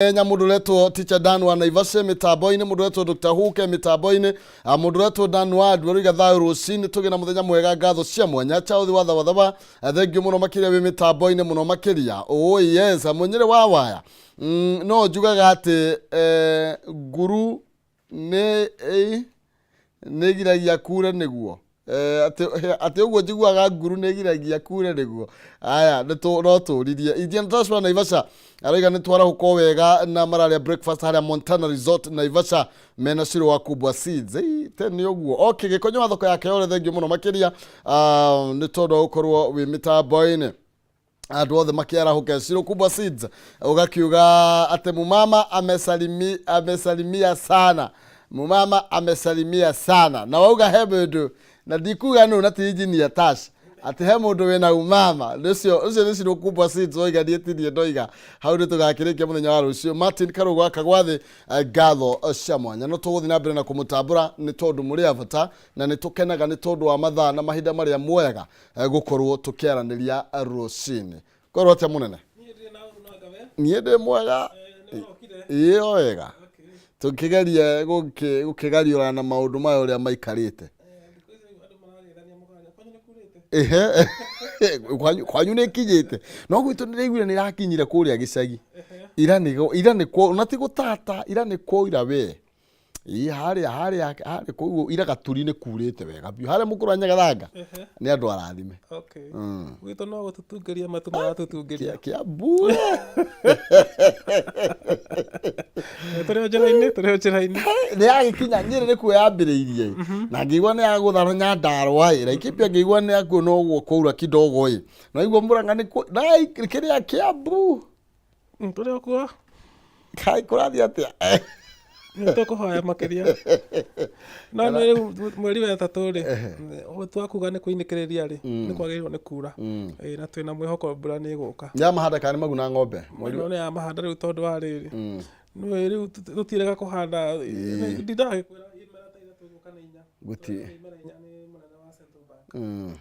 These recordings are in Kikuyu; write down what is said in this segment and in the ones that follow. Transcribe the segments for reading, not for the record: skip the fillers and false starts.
Kenya mundu uretwo Teacher Dan wa Naivasha mitambo-inĩ, mundu uretwo Dr. Huke mitambo-inĩ, mundu uretwo Dan wa Ndweruiga thayũ rũcinĩ, tũgĩe na mũthenya mwega, ngatho cia mwanya Charles wa Thabathaba, thengiũ mũno makĩria wĩ mitambo-inĩ mũno makĩria. Oh yes, mũnyĩrĩ wa waya. No njugaga atĩ nguru nĩ nĩgiragia kure nĩguo. Atĩ ũguo njiguaga nguru nĩgiragia kure nĩguo. Aya no tũririe. Indian Trash wa Naivasha arauga nĩ twarahũka o wega na mararĩa breakfast harĩa Montana Resort Naivasha mena Shiro wa Kubwa Seeds. Ĩi, te nĩ ũguo. Okay, Gĩkonyo wa thoko ya Kayole, thengiũ mũno makĩria nĩ tondũ wa gũkorwo wĩ mĩtambo-inĩ. Andũ othe makĩarahũke. Shiro Kubwa Seeds ũgakiuga atĩ mumama amesalimia sana, mumama amesalimia sana, na wauga he mũndũ na ndikuga nũ na ti engineer Tash, atĩ he mũndũ wĩna umama ũcio ũcio nĩ Shiro Kubwa Seeds waiga, niĩ tinie ndoiga hau nĩ tũgakĩrĩkia mũthenya wa rũciũ. Martin Karũgũ akagwathĩ, ngatho cia mwanya, no tũgũthiĩ na mbere na kũmũtambũra nĩ tondũ mũrĩ a bata na nĩ tũkenaga nĩ tondũ wa mathaa na mahinda marĩa muoyaga gũkorwo tũkĩaranĩria rũcinĩ. Korwo atĩa mũnene? Niĩ ndĩ mwega, ĩĩ o wega, tũkĩgeria gũkĩgariũrana na maũndũ maya ũrĩa maikarĩte. Ehe, kwanyu nĩ ĩkinyĩte, no gwitũ nĩraiguire nĩ ĩrakinyire kũrĩa gĩcagi ira, ira nĩ na ti gũtata, ira nĩ kwaura we. Ĩĩ, harĩa kũu ira Gaturi nĩ kurĩte wega biũ, harĩa mũkũrũ wa Nyagathanga nĩ andũ arathime. Okay. Gwitũ no gũtũtungĩria matu maratũtungĩria. Kĩa mbure. Tũrĩ o njĩra-inĩ, tũrĩ o njĩra-inĩ. Nĩ yagĩkinya Nyĩrĩ nĩkuo yambĩrĩirie, na ngĩigua nĩ yagũthana Nyandarũa ĩ, Laikipia ngĩigua nĩ yakuo no ũguo kwaura kidogo ĩ, na igua Mũrang'a nĩ na kĩrĩa Kĩambu. Tũrĩ o kuo. Kaĩ kũrathiĩ atĩa? Nĩ tũkũhoya makĩria. No nĩ rĩu mweri wa ĩtatũ rĩ, twakuga nĩ kũinĩkĩrĩria rĩ, nĩ kwagĩrĩirwo nĩ kura. Ĩĩ, na twĩna mwĩhoko mbura nĩ ĩgũka. Nĩ ya mahanda kana nĩ maguna ng'ombe? Ĩno nĩ ya mahanda rĩu tondũ wa rĩrĩ. Nĩũĩ rĩu tũtirega kũhanda, ndindaga ngĩkwĩra imera ta ithatũ ũguo kana inya. Gũtirĩ. Imera inya nĩ mũnene wa Central Bank.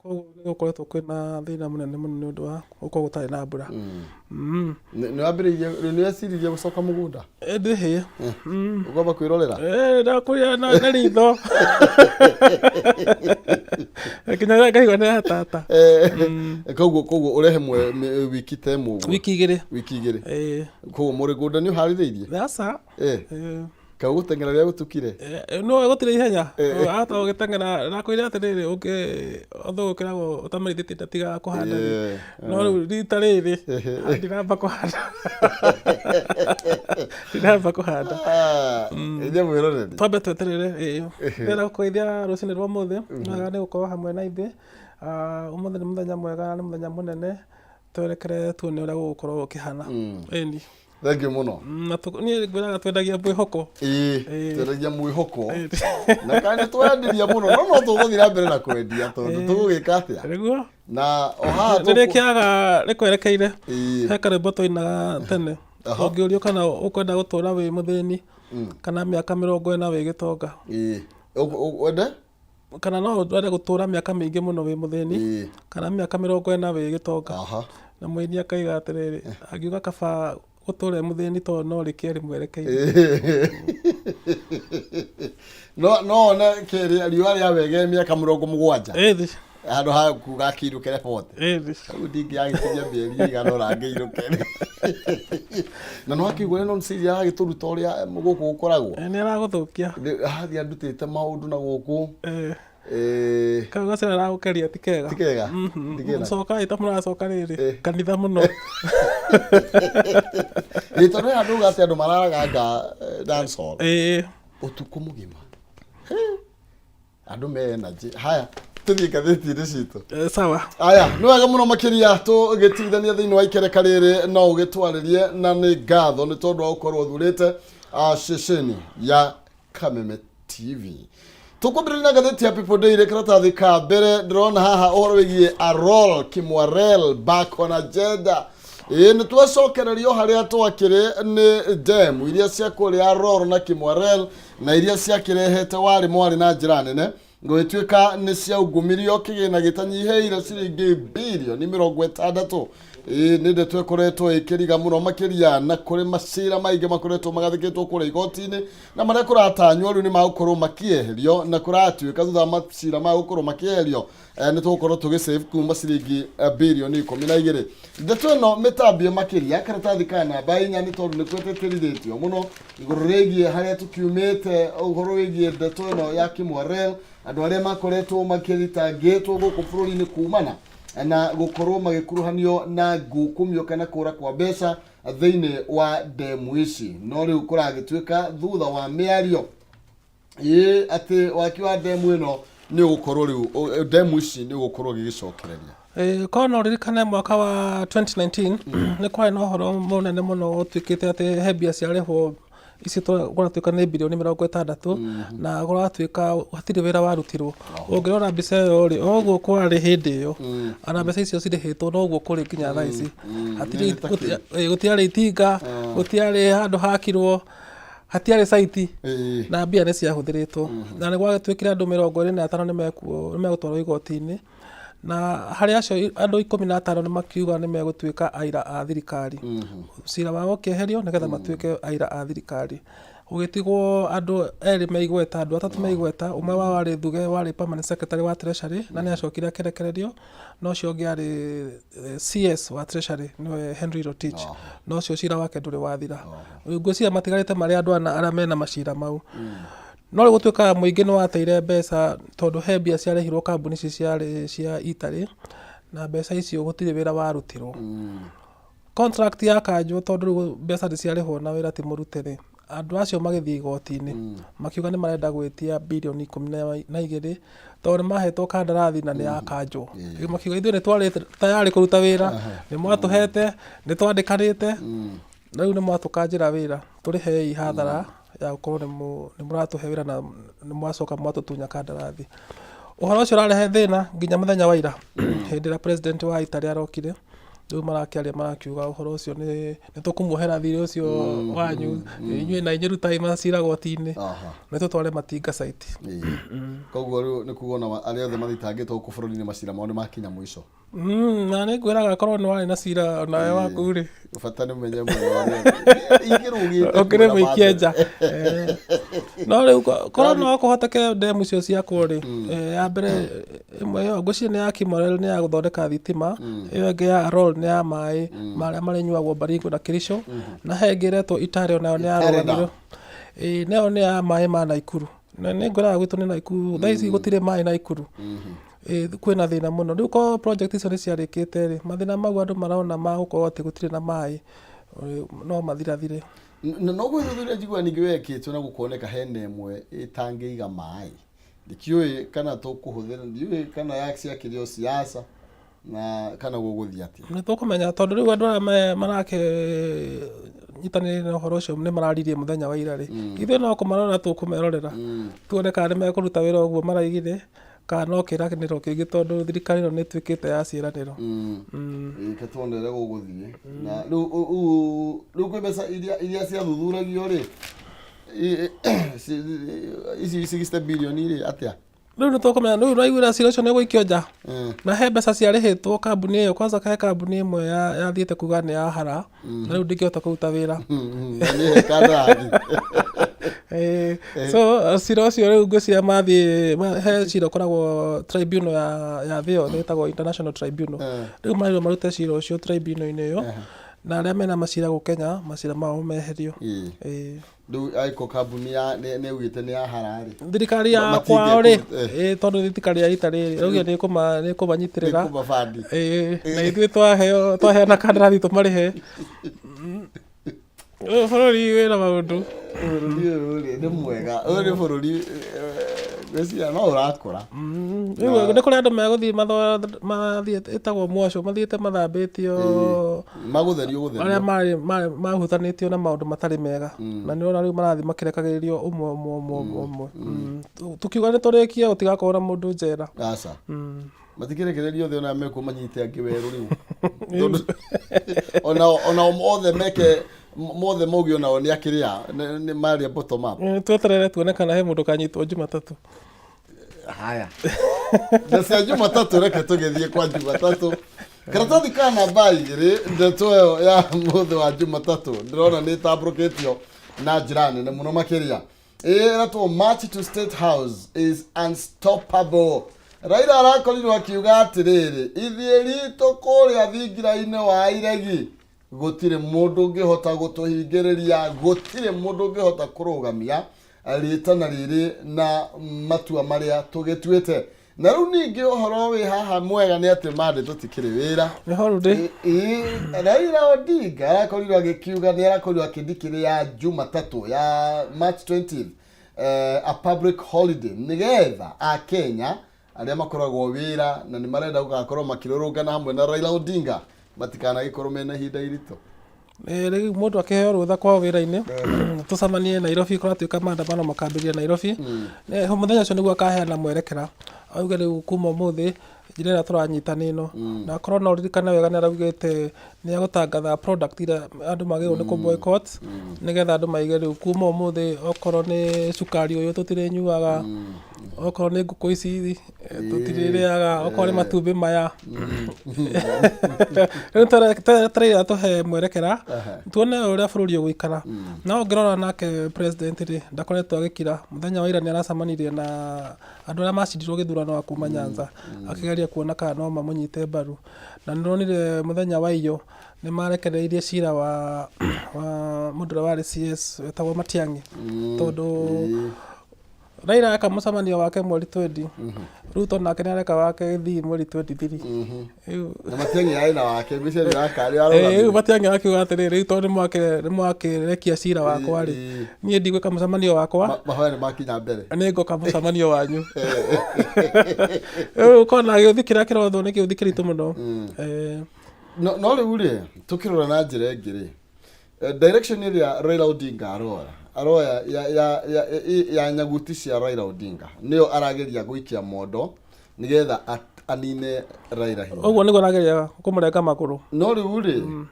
Koguo nĩ gũkoretwo kwĩna thĩna mũnene mũno nĩ ũndũ wa gũkorwo gũtarĩ na mbura. Nĩ wambĩrĩirie rĩu, nĩ weciririe gũcoka mũgũnda? Ndĩhĩ. Ũkwamba kwĩrorera? Ndakũrĩa na ritho nginya ngaigua nĩ yatata. Koguo ũrehe wiki ta ĩmwe ũguo? Wiki 2. Wiki 2. Ĩĩ. Koguo mũgũnda nĩ ũharĩrĩirie? Aca. Kau gũteng'era rĩrĩa gũtukire? No gũtirĩ ihenya ahota gũgĩteng'era, nakwĩra atĩrĩrĩ, ũngĩ ũndũ ũkĩragwo ũtamerithĩtie ndatigaga kũhanda rĩ. No rĩu rita rĩrĩ ndiramba kũhanda, ndiramba kũhanda. Ĩnje mwĩroreri. Twambe tweterere. Ĩĩ, ndĩrenda gũkũgeithia rũcinĩ rwa ũmũthĩ, nĩ wega nĩ gũkorwo hamwe na ithuĩ. Ũmũthĩ nĩ mũthenya mwega, nĩ mũthenya mũnene, twerekere tuone ũrĩa gũgũkorwo gũkĩhana. Ĩni. Thengiũ mũno. Na niĩ ngwĩraga twendagia mwĩhoko. Ĩĩ, twendagia mwĩhoko na kana nĩ twendirie mũno, no no tũgũthiĩ na mbere na kwendia tondũ tũgũgĩka atĩa? Nĩguo. Na o haha Rĩrĩa kĩaga rĩkwerekeire, he karwĩmbo twainaga tene, ũngĩũrio kana ũkwenda gũtũra wĩ mũthĩni kana mĩaka 40 wĩ gĩtonga. Ĩĩ, wende? Kana no wende gũtũra mĩaka mĩingĩ mũno wĩ mũthĩni kana mĩaka 40 wĩ gĩtonga. Na mũini akaiga atĩrĩrĩ, angiuga kaba gũtũra e mũthĩni tondũ no rĩkĩe rĩmwerekeire. No one kĩrĩa riũa rĩa wege mĩaka 70. Ĩthi. Handũ ha kuga akĩirũkĩre 40. Ĩthi. Hau ndingĩagĩkinyia mĩeri ĩigana ũna ngĩirũkĩre. Na no akĩigua no Cecilia aragĩtũruta ũrĩa gũkũ gũkoragwo. Nĩ aragũthũkia. Athiĩ andutĩte maũndũ na gũkũ. Kau gacĩra aragũkeria ti kega. Ti kega. Ndikena. Coka ĩ ta mũracoka rĩrĩ kanitha mũno. Ĩ tondũ he handũ uga atĩ andũ mararaganga dance hall. Ũtukũ mũgima. Andũ me energy. Haya, tũthiĩ ngathĩti-inĩ citũ. Sawa. Aya, nĩ wega mũno makĩria tũgĩtigithania thĩinĩ wa ikereka rĩrĩ no ũgĩtwarĩrie, na nĩ ngatho nĩ tondũ wa gũkorwo ũthurĩte ceceni ya Kameme TV. Tũkwambĩrĩria na ngathĩti ya People Daily, karatathi ka mbere ndĩrona haha ũhoro wĩgiĩ Arol Kimwarel back on agenda. Ĩĩ, nĩ twacokererio harĩa twakĩrĩ nĩ demu iria cia kũrĩa Arol na Kimwarel na iria ciakĩrehete warĩ mwarĩ na njĩra nene gũgĩtuĩka nĩ ciaungumirio kĩgĩna gĩtanyihĩire ciringi birioni 60. Ĩĩ nĩ ndeto ĩkoretwo ĩkĩriga mũno makĩria na kũrĩ macira maingĩ makoretwo magathĩkĩtwo kũrĩa igoti-inĩ na marĩa kũratanywo rĩu nĩ magũkorwo makĩeherio na kũratuĩka thutha wa macira maya gũkorwo makĩeherio eh, nĩ tũgũkorwo tũgĩ save kuma ciringi eh, birioni 12. Ndeto ĩno mĩtambie makĩria karatathi ka namba 4 nĩ tondũ nĩ kwĩtĩtĩrithĩtio mũno igũrũ rĩgiĩ harĩa tũkiumĩte ũhoro wĩgiĩ ndeto ĩno ya Kimwarel, andũ arĩa makoretwo makĩthitangĩtwo gũkũ bũrũri-inĩ kumana na gũkorwo magĩkuruhanio na ngukumio kana kũra kwa mbeca thĩinĩ wa ndemu ici. No rĩu kũragĩtuĩka thutha wa mĩario ĩĩ atĩ waki wa ndemu ĩno nĩ ũgũkorwo rĩu ndemu ici nĩ ũgũkorwo ũgĩgĩcokereria. Korwo no ũririkane mwaka wa 2019 nĩ kwarĩ na ũhoro mũnene mũno ũtuĩkĩte atĩ he mbia ciarĩhwo ici kũratuĩka nĩ birioni 60 na kũratuĩka hatirĩ wĩra warutirwo. Ũngĩrora mbica ĩyo rĩ, o ũguo kwarĩ hĩndĩ ĩyo, ona mbeca icio cirĩhĩtwo noguo kũrĩ nginya thaa ici. Hatirĩ, Nĩ ta kĩ? gũtiarĩ itinga, gũtiarĩ handũ hakirwo, hatiarĩ site na mbia nĩ ciahũthĩrĩtwo. Na nĩ gwagĩtuĩkire andũ 25 nĩ megũtwarwo igoti-inĩ. Na harĩ acio andũ 15 nĩ makiuga nĩ megũtuĩka aira a thirikari. Cira wao ũkĩeherio nĩgetha matuĩke aira a thirikari. Gũgĩtigwo andũ erĩ me igweta, andũ atatũ me igweta, ũmwe wao arĩ Thuge warĩ permanent secretary wa Treasury na nĩ acokire akĩrekererio, na ũcio ũngĩ arĩ CS wa Treasury nĩwe Henry Rotich, na ũcio cira wake ndũrĩ wathira. Rĩu ngwĩciria matigarĩte marĩ andũ ana arĩa mena macira mau. No rĩu gũtuĩkaga mũingĩ nĩ wateire mbeca tondũ he mbia ciarĩhirwo kambuni ici ciarĩ cia Italy na mbeca icio gũtirĩ wĩra warutirwo. Contract yakanjwo tondũ rĩu mbeca nĩ ciarĩhwo na wĩra ti mũrute rĩ, andũ acio magĩthiĩ igoti-inĩ makiuga nĩ marenda gwĩtia birioni 12 tondũ nĩ mahetwo kandarathi na nĩ yakanjwo. Rĩu makiuga ithuĩ nĩ twarĩ tayarĩ kũruta wĩra, nĩ mwatũhete, nĩ twandĩkanĩte, na rĩu nĩ mwatũkanjĩra wĩra, tũrĩhei hathara ya gũkorwo nĩ mũratũhe wĩra na nĩ mwacoka mwatũtunya kandarathi. Ũhoro ũcio ũrarehe thĩna nginya mũthenya wa ira, hĩndĩ ĩrĩa president wa Italy arokire, rĩu marakĩaria marakiuga ũhoro ũcio nĩ tũkũmuohera thirĩ ũcio wanyu, inyuĩ na inyuĩ rutai macira goti-inĩ, nĩ tũtware matinga site. Koguo rĩu nĩ kuga ona arĩa othe mathitangĩtwo gũkũ bũrũri-inĩ macira mao nĩ makinya mũico. Na nĩ ngwĩraga korwo nĩ warĩ na cira onawe waku rĩ. Bata nĩ ũmenye mwena ũrĩa ingĩrũgĩte ũkĩrĩ kuona mũikie mbere. nja. No rĩu korwo no kũhoteke ndemu icio ciakwo rĩ, ya mbere ĩmwe ĩyo ngwĩciria nĩ ya Kimorel nĩ ya gũthondeka thitima, ĩyo ĩngĩ ya Arol nĩ ya maĩ marĩa marĩnyuagwo Baringo na Kericho, na he ĩngĩ ĩretwo Itare onayo nĩ ya Itare Dam. rũgamĩrĩrwo. Ĩĩ nayo nĩ ya maĩ ma Naikuru. Na nĩ ngwĩraga gwitũ nĩ Naikuru, thaa ici gũtirĩ maĩ Naikuru. Ĩĩ kwĩna thĩna mũno. Rĩu korwo project icio nĩ ciarĩkĩte rĩ, mathĩna mau andũ marona ma gũkorwo atĩ gũtirĩ na maĩ no mathirathire. Na no gwĩthuthuria njiguaga ningĩ wekĩtwo na gũkoneka hena ĩmwe ĩtangĩiga maĩ. Ndikĩũĩ kana tũkũhũthĩra, ndiũĩ kana ciakĩrĩ o siasa na kana gũgũthiĩ atĩa. Nĩ tũkũmenya tondũ rĩu andũ arĩa marakĩnyitanĩire na ũhoro ũcio nĩ mararirie mũthenya wa ira rĩ, ithuĩ no kũmarora tũkũmerorera tuone kana nĩ mekũruta wĩra ũguo maraigire kana no kĩranĩro kĩngĩ tondũ thirikari ĩno nĩ ĩtuĩkĩte ya ciĩranĩro. Reke tuone ũrĩa gũgũthiĩ. Na rĩu rĩu kwĩ mbeca iria ciathuthuragio rĩ, ici 60 billion rĩ atĩa? Rĩu nĩ tũkũmenya rĩu ũraiguĩra cira ũcio nĩ ũgũikio nja na he mbeca ciarĩhĩtwo kambuni ĩyo kwanza he kambuni ĩmwe yathiĩte kuga nĩ yahara na rĩu ndĩngĩhota kũruta wĩra. Na nĩ he kandarathi. So cira ũcio rĩu ngwĩciria mathiĩ he cira ũkoragwo tribunal ya thĩ yothe ĩtagwo international tribunal. Rĩu marirwo marute cira ũcio tribunal-inĩ ĩyo na arĩa mena macira gũkũ Kenya macira mao meherio. Ĩĩ. Rĩu angĩkorwo kambuni ya nĩ ĩugĩte nĩ ya hararĩ Thirikari ya kwao rĩ, ĩĩ tondũ thirikari ya Italy rĩ, ĩraugire nĩ ĩkũmanyitĩrĩra. Nĩ ĩkũmabandi. Ĩĩ na ithuĩ twaheo twaheana kandarathi tũmarĩhe. Ũyũ bũrũri wĩna maũndũ. Bũrũri ũyũ rĩ nĩ mwega. Ũyũ nĩ bũrũri ngwĩciria no ũrakũra. Rĩu nĩ kũrĩ andũ megũthiĩ mathiĩ ĩtagwo mwacũ mathiĩte mathambĩtio Magũtherio gũtherio. Arĩa marĩ mahutanĩtio na maũndũ matarĩ mega. Na nĩ ũrona rĩu marathiĩ makĩrekagĩrĩrio ũmwe ũmwe ũmwe ũmwe ũmwe. Tũkiuga nĩ tũrĩkie gũtigakorwo na mũndũ njera. Aca. Matikĩrekererio othe ona mekwo manyite angĩ werũ rĩu. Tondũ ona othe meke mothe mauge onao nĩ akĩrĩa nĩ marĩa bottom up. Tweterere tuone kana he mũndũ ũkanyitwo Jumatatũ. Haya. Na cia Jumatatũ reke tũgĩthiĩ kwa Jumatatũ. Karatathi ka namba 2, ndeto ĩyo ya mũthĩ wa Jumatatũ ndĩrona nĩ ĩtambũrũkĩtio na njĩra nene mũno makĩria. Ĩretwo March to State House is unstoppable. Raila arakorirwo akiuga atĩrĩrĩ, ithiĩ ritũ kũrĩa thingira-inĩ wa iregi gũtirĩ mũndũ ũngĩhota gũtũhingĩrĩria, gũtirĩ mũndũ ũngĩhota kũrũgamia rĩtana rĩrĩ na matua marĩa tũgĩtuĩte. Na rĩu ningĩ ũhoro wĩ haha mwega nĩ atĩ mandĩ tũtikĩrĩ wĩra. Nĩ holiday. Ĩ, Raila Odinga arakorirwo agĩkiuga nĩ arakorirwo akĩndikĩrĩa Jumatatũ ya March 20th, a public holiday, nĩgetha Akenya arĩa makoragwo wĩra na nĩ marenda gũgakorwo makĩrũrũngana hamwe na Raila Odinga matikanagĩkorwo mena ihinda iritũ. Rĩu mũndũ akĩheo rũtha kwao wĩra-inĩ tũcemanie Nairobi, kũratuĩka maandamano makambĩrĩria Nairobi. Mũthenya ũcio nĩguo akaheana mwerekera, auge rĩu kuma ũmũthĩ njĩra ĩrĩa tũranyita nĩ ĩno. Na akorwo no ũririkane wega nĩ araugĩte nĩ egũtangatha product iria andũ magĩrĩirwo nĩ kũ boycott, nĩgetha andũ maige rĩu kuma ũmũthĩ okorwo nĩ cukari ũyũ tũtirĩnyuaga, okorwo nĩ ngũkũ ici tũtirĩrĩaga, okorwo nĩ matumbĩ maya. Rĩu twetereire atũhe mwerekera tuone ũrĩa bũrũri ũgũikara. No ũngĩrora nake president rĩ, ndakoretwo agĩkira. Mũthenya wa ira nĩ aracemanirie na andũ arĩa macindirwo gĩthurano a kuma Nyanza, akĩgeria kuona kana no mamũnyite mbaru. Na nĩ ũronire mũthenya wa iyo nĩ marekereirie cira wa mũndũ ũrĩa warĩ CS wetagwo Matiang'i, tondũ Raila eka mũcemanio wake mweri 20, Ruto nake nĩ areka wake Gĩthii mweri 23. Rĩu Na Matiang'i arĩ na wake, ngwĩciria nĩ waka arĩ rĩu Matiang'i akiuga atĩrĩrĩ, rĩu tondũ nĩ mwakĩrekia cira wakwa rĩ, niĩ ndigwĩka mũcemanio wakwa, Mahoya nĩ makinya mbere. Nĩ ngoka mũcemanio wanyu. Rĩu ũkona gĩũthi kĩrĩa kĩrothwo nĩ gĩũthi kĩritũ mũno. No rĩu rĩ, tũkĩrora na njĩra ĩngĩ rĩ, direction ĩrĩa Raila Odinga aroya aroya ya, ya, ya, ya, ya nyaguti cia Raila Odinga nĩyo arageria gũikia mondo nĩgetha anine Raila hinya. Ũguo nĩguo arageria kũmũrenga magũrũ. No rĩu rĩ,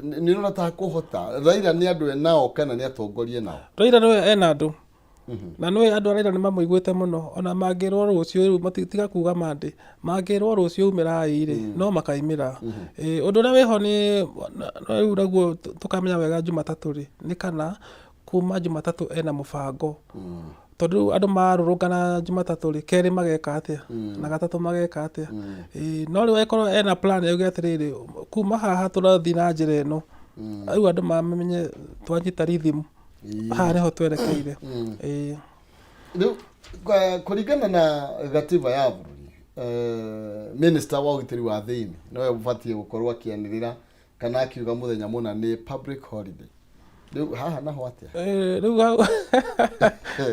nĩ ũrona ta kũhota Raila nĩ andũ enao kana nĩ atongoria nao? Raila nĩwe ena andũ, na nĩwe andũ a Raila nĩ mamũiguĩte mũno. Ona mangĩrwo rũciũ rĩu tiga kuga mandĩ, mangĩrwo rũciũ umĩrai rĩ, no makaimĩra. Ũndũ ũrĩa wĩho nĩ rĩu naguo tũkamenya wega Jumatatũ rĩ, nĩ kana kuma Jumatatũ ena mũbango, tondũ rĩu andũ marũrũngana Jumatatũ rĩ, kerĩ mageka atĩa na gatatũ mageka atĩa? No rĩu angĩkorwo ena plan auge atĩrĩrĩ, kuma haha tũrathiĩ na njĩra ĩno, rĩu andũ mamenye twanyita rhythm, haha nĩho twerekeire. Rĩu kũringana na gatiba ya bũrũri, minister wa ũgitĩri wa thĩinĩ nowe ũbatiĩ gũkorwo akĩanĩrĩra kana akiuga mũthenya mũna nĩ public holiday. Rĩu haha naho atĩa? Rĩu hau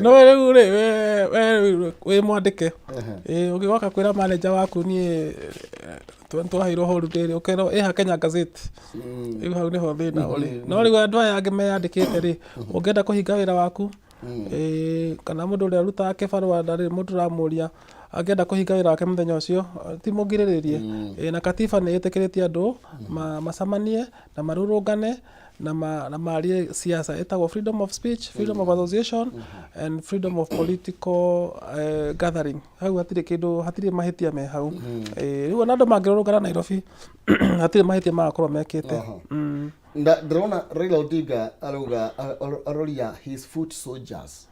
no rĩu rĩ, we rĩu wĩ mwandĩke. Ũngĩgoka kwĩra manager waku niĩ twaheirwo holiday rĩ, ũkerwo ĩha Kenya Gazette. Rĩu hau nĩho thĩna ũrĩ. No rĩu andũ aya angĩ meyandĩkĩte rĩ, ũngĩenda kũhinga wĩra waku, kana mũndũ ũrĩa ũrutaga kĩbarũa ndarĩ mũndũ ũramũria, angĩenda kũhinga wĩra wake mũthenya ũcio, ti mũgirĩrĩrie. Na katiba nĩ ĩtĩkĩrĩtie andũ macemanie na marũrũngane na marie siasa. Ĩtagwo freedom of speech, freedom of association and freedom of political gathering. Hau hatirĩ kĩndũ, hatirĩ mahĩtia me hau. Rĩu ona andũ mangĩrũrũngana Nairobi, hatirĩ mahĩtia magakorwo mekĩte. Na ndĩrona Raila Odinga arauga aroria his foot soldiers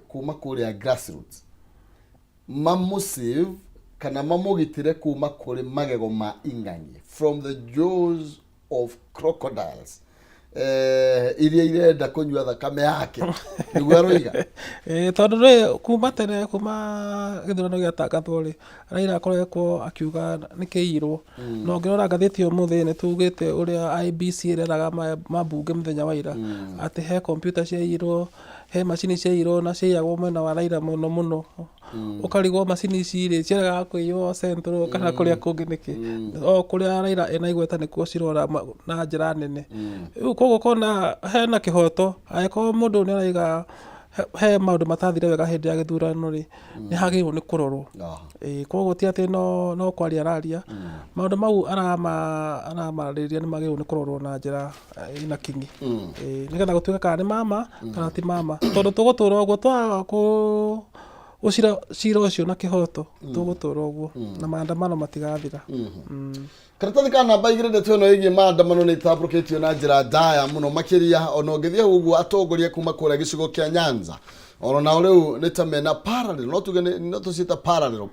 kuma kũrĩa grassroots mamũsave kana mamũgitĩre kuma kũrĩ magego ma ing'ang'i, from the jaws of crocodiles, iria irenda kũnyua thakame yake, nĩguo aroiga. Tondũ rĩ, kuma tene, kuma gĩthurano gĩatangathwo rĩ, Raila akoretwo akiuga nĩ kĩirwo. Na ũngĩrora ngathĩti ũmũthĩ nĩ tugĩte ũrĩa IEBC ĩreraga mambunge mũthenya wa ira atĩ he kompiuta ciaiyirwo, he macini ciaiyirwo na ciaiyagwo mwena wa Raila mũno mũno. Ũkarigwo macini ici rĩ, ciagaga kũiywo Central kana kũrĩa kũngĩ nĩkĩ? O kũrĩa Raila ena igweta nĩkuo cirora na njĩra nene. Rĩu koguo ũkona hena kĩhoto angĩkorwo mũndũ nĩ araiga he maũndũ matathire wega hĩndĩ ya gĩthurano rĩ, nĩ hagĩrĩirwo nĩ kũrorwo. Ĩĩ, koguo ti atĩ no kwaria araria, maũndũ mau aramarĩrĩria nĩ magĩrĩirwo nĩ kũrorwo na njĩra ĩna kinyi. Ĩĩ, nĩgetha gũtuĩke kana nĩ mama kana ti mama, tondũ tũgũtũra ũguo twaga. Gũcira cira ũcio na kĩhoto tũgũtũra ũguo na maandamano matigathira. Karatathi ka namba 2, ndeto ĩno ĩgiĩ maandamano nĩ ĩtambũrũkĩtio na njĩra ndaya mũno makĩria. Ona ũngĩthiĩ hau ũguo, atongoria kuma kũrĩa gĩcigo kĩa Nyanza ona nao rĩu nĩ ta mena parallel, no tuge no tũciĩta parallel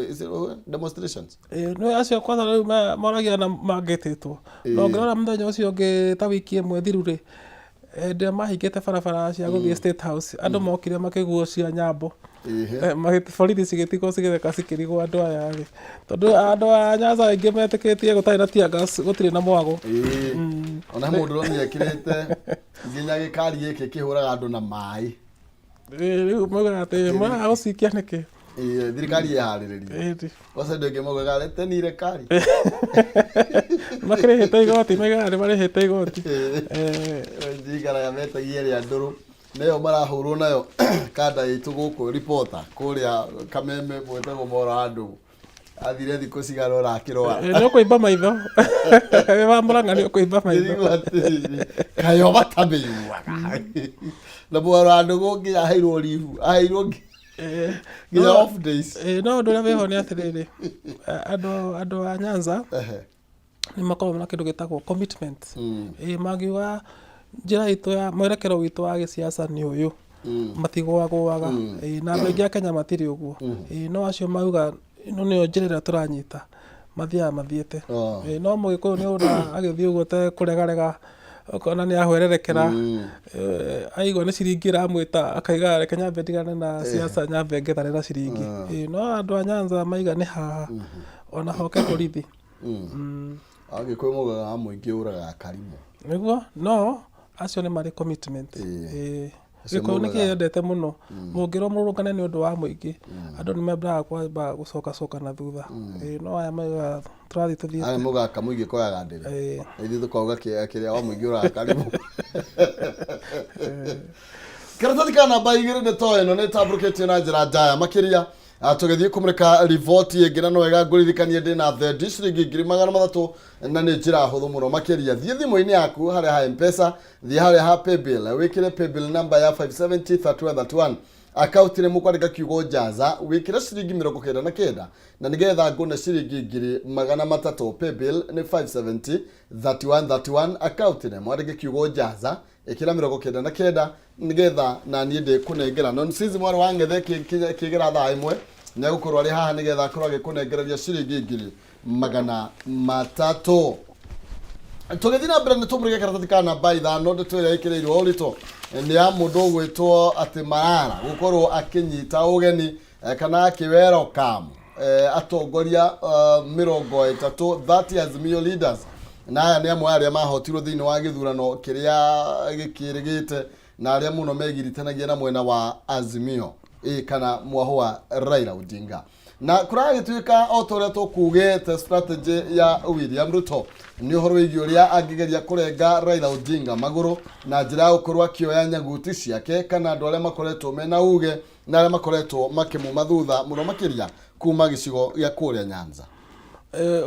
is it demonstrations. Ĩĩ, nĩ acio kwanza rĩu moragia na mangĩtĩtwo na ũngĩrora mũthenya ũcio ũngĩ ta wiki ĩmwe thiru rĩ, hĩndĩ ĩrĩa mahingĩte barabara cia gũthiĩ State House, andũ mokire makĩgucia nyambo. Borithi cigĩtigwo cigĩtheka cikĩrigwo andũ aya rĩ, tondũ andũ a Nyanza aingĩ metĩkĩtie gũtarĩ na tear gas gũtirĩ na mwago. Ĩĩ. Ona he mũndũ ũronire ekĩrĩte nginya gĩkari gĩkĩ kĩhũraga andũ na maĩ. Ĩĩ, rĩu maugaga atĩ maraga gũcikia nĩkĩ? Ĩĩ, thirikari ĩharĩrĩrie. Kwanza andũ aingĩ maugaga reteni ile kari. Makĩrĩhĩte igoti, maigaga nĩ marĩhĩte igoti. Njikaraga metagia ĩrĩa ndũrũ nĩyo marahũrwo nayo kanda itũ gũkũ, reporter kũrĩa Kameme mwĩtagwo Moro wa Ndũgũ athire thikũ cigana ũna akĩrwara. Nĩ ũkũimba maitho wĩ wa Mũrang'a, nĩ ũkũimba maitho. Ndĩrigwo atĩrĩrĩ, kayo matamĩiguaga na Mworo wa Ndũgũ nginya aheirwo ribu, aheirwo nginya off days. No ũndũ ũrĩa wĩho nĩ atĩrĩrĩ, andũ a Nyanza nĩ makoragwo na kĩndũ gĩtagwo commitment. Mangiuga njĩra itũ ya mwerekero witũ wa gĩsiasa nĩ ũyũ, matigũagũaga. Na andũ aingĩ a Kenya matirĩ ũguo. No acio mauga ĩno nĩyo njĩra ĩrĩa tũranyita, mathiaga mathiĩte. No Mũgĩkũyũ nĩ ũrona agĩthiĩ ũguo tekũregarega, ũkona nĩ ahwererekera. Aigua nĩ ciringi ĩramwĩta, akaiga reke nyambe ndigane na siasa, nyambe ngethane na ciringi. No andũ a Nyanza maiga nĩ haha, ona hoke borithi. Agĩkũyũ maugaga wa mũingĩ ũragaga karimũ. Nĩguo, no acio nĩ marĩ commitment. Acio Gĩkũyũ nĩ maugaga kĩyendete mũno. Mũngĩrwo mũrũrũngane nĩ ũndũ wa mũingĩ, andũ nĩ membaga kwamba gũcokacoka na thutha. No aya maugaga tũrathiĩ tũthiĩte. Aya maugaga kamũingĩ koyaga ndĩrĩ. Na ithuĩ tũkauga kĩrĩa wa mũingĩ ũragaga karimũ. Karatathi ka namba 2, ndeto ĩno nĩ ĩtambũrũkĩtio na njĩra ndaya makĩria. Tũgĩthiĩ kũmũrĩka riboti ĩngĩ, na no wega ngũririkanie ndĩna thendi ciringi 300,000, na nĩ njĩra hũthũ mũno makĩria. Thiĩ thimũ-inĩ yaku harĩa ha M-Pesa, thiĩ harĩa ha paybill, wĩkĩre paybill number ya 570 3131, akaunti nĩ mũkwandĩka kiugo jaza, wĩkĩre ciringi 99, na nĩgetha ngũne ciringi 300,000. Paybill nĩ 570 3131, akaunti nĩ mwandĩke kiugo jaza, ĩkĩra 99, nĩgetha na niĩ ndĩkũnengera. Nonsizi mwarĩ wa Ng'ethe kĩgera thaa 1 nĩ egũkorwo arĩ haha nĩgetha akorwo agĩkũnengereria ciringi 300,000. Tũgĩthiĩ na mbere, nĩ tũmũrĩke karatathi ka namba 5. Ndeto ĩrĩa ĩkĩrĩirwo ũritũ nĩ ya mũndũ ũgwĩtwo atĩ Marara gũkorwo akĩnyita ũgeni kana akĩ welcome atongoria 30, 30 Azimio leaders, na aya nĩ amwe arĩa mahotirwo thĩinĩ wa gĩthurano kĩrĩa gĩkĩrĩgĩte na arĩa mũno megiritanagia na mwena wa Azimio kana mwahũ wa Raila Odinga. Na kũragĩtuĩka o ta ũrĩa tũkugĩte, strategy ya William Ruto nĩ ũhoro wĩgiĩ ũrĩa angĩgeria kũrenga Raila Odinga magũrũ na njĩra ya gũkorwo akĩoya nyaguti ciake kana andũ arĩa makoretwo mena uge na arĩa makoretwo makĩmuma thutha mũno makĩria kuma gĩcigo gĩa kũrĩa Nyanza.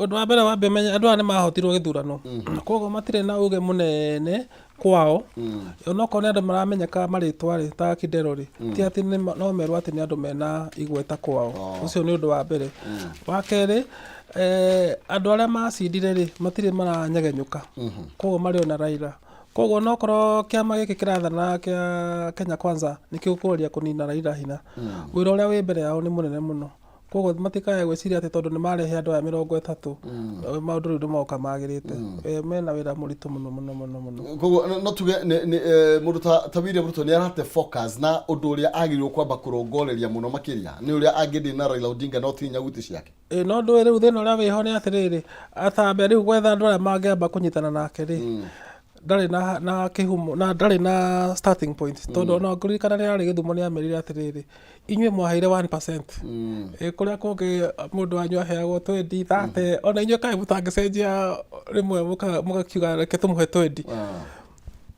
Ũndũ wa mbere wambe ũmenye andũ aya nĩ mahotirwo gĩthurano, koguo matirĩ na uge mũnene kwao. Onokorwo nĩ andũ maramenyeka marĩtwa rĩ, ta Kidero rĩ, ti atĩ no merwo atĩ nĩ andũ mena igweta kwao. Ũcio nĩ ũndũ wa mbere. Wa kerĩ, andũ arĩa macindire rĩ, matirĩ maranyegenyũka, koguo marĩ o na Raila. Koguo onokorwo kĩama gĩkĩ kĩrathana kĩa Kenya Kwanza nĩ gĩkũgeria kũnina Raila hinya, wĩra ũrĩa wĩ mbere yao nĩ mũnene mũno. Koguo matikae gwĩciria atĩ tondũ nĩ marehe andũ aya 30, maũndũ rĩu nĩ moka magĩrĩte. Mena wĩra mũritũ mũno mũno mũno mũno. Koguo no tuge mũndũ ta William Ruto nĩ arate focus na ũndũ ũrĩa agĩrĩirwo kwamba kũrongoreria mũno makĩria nĩ ũrĩa angĩdeal na Raila Odinga, no ti nyaguti ciake. No ndũĩ rĩu thĩna ũrĩa wĩho nĩ atĩrĩrĩ, atambe rĩu gwetha andũ arĩa mangĩamba kũnyitana nake rĩ, ndarĩ na kĩhumo na ndarĩ na starting point, tondũ ona ngũririkana rĩrĩa arĩ Gĩthumo nĩ amerire atĩrĩrĩ, inyuĩ mwaheire 1%, kũrĩa kũngĩ mũndũ wanyu aheagwo 20, 30, ona inyuĩ kaĩ mũtangĩcenjia rĩmwe mũgakiuga reke tũmũhe 20?